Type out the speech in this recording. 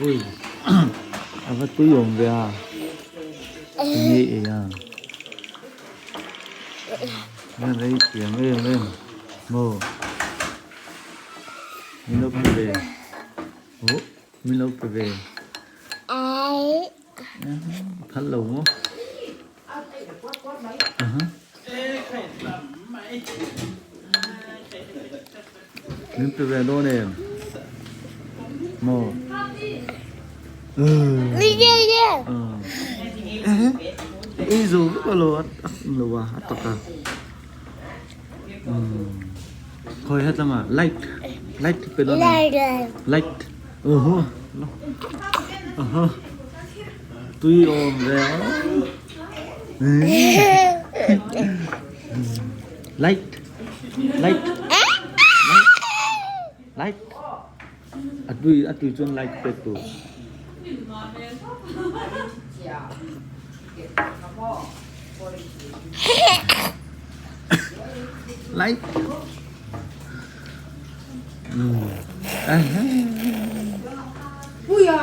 Ui a va tui awm ve a enge ei a hian rei thiam em em maw min lo pe ve oh min lo pe ve phal lo maw Min pe ve dawn em? Maw? Ei zo vek alo a lo a a tak a. Khawi het lama light light pe dawn em? Light. Oho. Oho. Tui awm ve a. Light. Light. Light. Light. A tui a tui chuan light pek tur. Light. Puia.